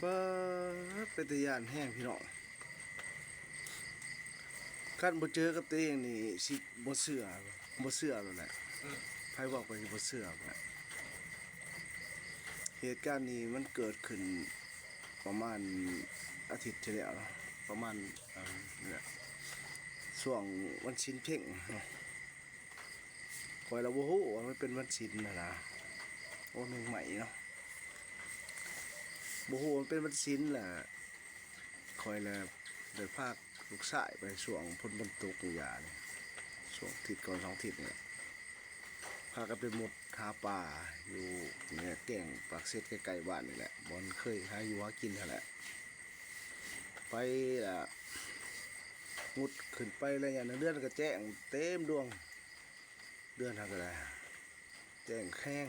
ປາດ ເປັນຕາຢ້ານແຮງພີ່ນ້ອງ. ຄັນບໍ່ເຈີກັບຕົວເອງນີ້ຊິບໍ່ເຊື່ອ ບໍ່ເຊື່ອໂລດແຫຼະ. ໃຜເວົ້າໄປຊິບໍ່ເຊື່ອແຫຼະ. ເຫດການນີ້ມັນເກີດຂຶ້ນປະມານອາທິດທີ່ແລ້ວເນາະ ປະມານ ເອີ ນີ້ແຫຼະ ຊ່ວງວັນສິນເພັງເນາະ. ຂ້ອຍລະບໍ່ຮູ້ວ່າມັນເປັນວັນສິນຫັ້ນນະ. ໂອ້ ແມງໄມ້ເນາະ ບໍ່ຮູ້ວ່າມັນເປັນວັນສິນລະ ຂ້ອຍລະໄດ້ພາລູກຊາຍໄປຊ່ວງຝົນມັນຕົກຢູ່ຢານີ້ ຊ່ວງທິດກ່ອນສອງທິດນີ້ ພາກັນໄປມຸດຫາປາຢູ່ແກ້ງປາກເຊັດ ໃກ້ໆບ້ານນີ້ແຫຼະ ບ່ອນເຄີຍຫາຢູ່ຫາກິນຫັ້ນແຫຼະ. ໄປລະມຸດຂຶ້ນໄປໄລຍະໜຶ່ງ ເດືອນກໍແຈ້ງເຕັມດວງ ເດືອນຫັ້ນກໍໄດ້ແຈ້ງແຮງ.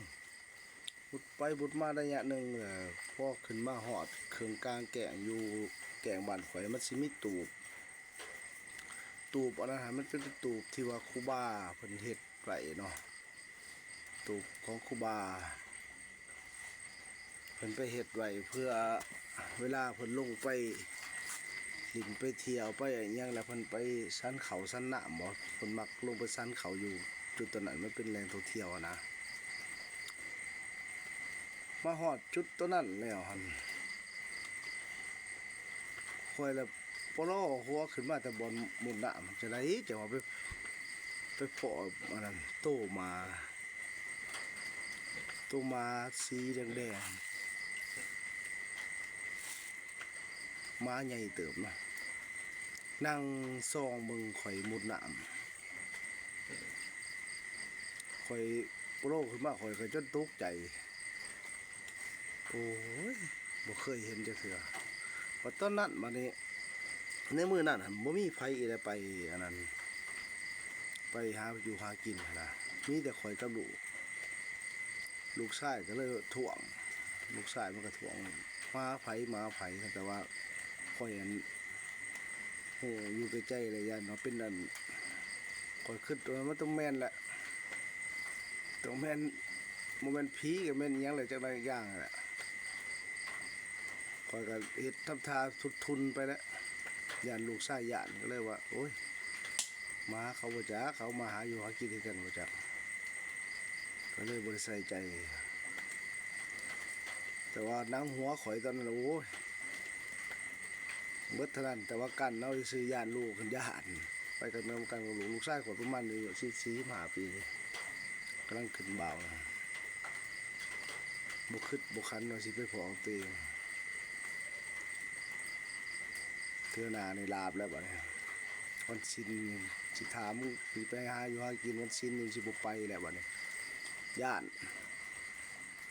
ມຸດໄປມຸດມາໄລຍະໜຶ່ງ ເອີ ພໍຂຶ້ນມາຮອດເຄິ່ງກາງແກ້ງ ຢູ່ແກ້ງບ້ານຂ້ອຍ ມັນຊິມີຕູບ ຕູບອັນນັ້ນຫັ້ນ ມັນເປັນຕູບທີ່ວ່າຄູບາເພິ່ນເຮັດໄວ້ເນາະ ຕູບຂອງຄູບາ ເພິ່ນໄປເຮັດໄວ້ເພື່ອເວລາເພິ່ນລົງໄປຫຼິ້ນໄປທ່ຽວໄປຫຍັງ ແລ້ວເພິ່ນໄປສັນເຂົ້າສັນນ້ຳບໍ ເພິ່ນມັກລົງໄປສັນເຂົ້າຢູ່ຈຸດຕົວນັ້ນ ມັນເປັນແຫຼ່ງທ່ອງທ່ຽວຫັ້ນນະ. ມາຮອດຈຸດຕົວນັ້ນແລ້ວຫັ້ນ ຂ້ອຍລະ ປະລໍຫົວຂຶ້ນມາແຕ່ບ່ອນມຸດນ້ຳ ຈັ່ງໃດຈັ່ງວ່າໄປ ໄປພໍ້ອັນນັ້ນ ໂຕໝາ ໂຕໝາສີແດງໆ ໝາໃຫຍ່ເຕີບນະ ນັ່ງສ່ອງເບິ່ງຂ້ອຍມຸດນ້ຳ. ຂ້ອຍໂປໂລຂຶ້ນມາ ຂ້ອຍກໍຈົນຕົກໃຈ ໂອ້ຍ ບໍ່ເຄີຍເຫັນຈັກເທື່ອ. ບັດຕອນນັ້ນ ບັດນີ້ ໃນມື້ນັ້ນຫັ້ນ ບໍ່ມີໃຜອີກໄດ້ໄປອັນນັ້ນ ໄປຫາຢູ່ຫາກິນຫັ້ນນະ ມີແຕ່ຂ້ອຍກັບລູກ. ລູກຊາຍກໍເລີຍທ້ວງ ລູກຊາຍມັນກໍທ້ວງ ມາໃຜ ມາໃຜ ແຕ່ວ່າຂ້ອຍ ອັນ ໂອ້ ຢູ່ແຕ່ໃຈແຫຼະ ຢ້ານວ່າເປັນອັນ ຂ້ອຍຄິດວ່າມັນຕ້ອງແມ່ນແຫຼະ ຕ້ອງແມ່ນ ບໍ່ແມ່ນຜີກໍແມ່ນອີ່ຫຍັງແຫຼະ ຈັກໜ້ອຍຢ່າງແຫຼະ. ຂ້ອຍກໍເຮັດທຳທ່າທຸ່ນໄປແຫຼະ ຢ້ານລູກຊາຍຢ້ານ ກໍເລີຍວ່າ ໂອ້ຍ ມາເຂົາບໍ່ຈັກ ເຂົາມາຫາຢູ່ຫາກິນຄືກັນບໍ່ຈັກ ກໍເລີຍບໍ່ໄດ້ໃສ່ໃຈ. ແຕ່ວ່າໜັງຫົວຂ້ອຍຕອນນັ້ນ ໂອ້ຍ ເບິດເທົ່ານັ້ນ ແຕ່ວ່າກັ້ນເອົາຊື່ໆ ຢ້ານລູກ ຢ້ານ ໄປກັບນຳກັນກັບລູກ ລູກຊາຍຂ້ອຍປະມານອາຍຸສິບສີ່ ສິບຫ້າປີ ກຳລັງຂຶ້ນບ່າວ ບໍ່ຄິດບໍ່ຝັນວ່າຊິໄປພໍ້ຕົວເອງ. ເທື່ອໜ້ານີ້ລາບແລ້ວບັດນີ້ ວັນສິນຊິຖາມຊິໄປຫາຢູ່ຫາກິນ ວັນສິນນີ້ຊິບໍ່ໄປແລ້ວບັດນີ້ ຢ້ານ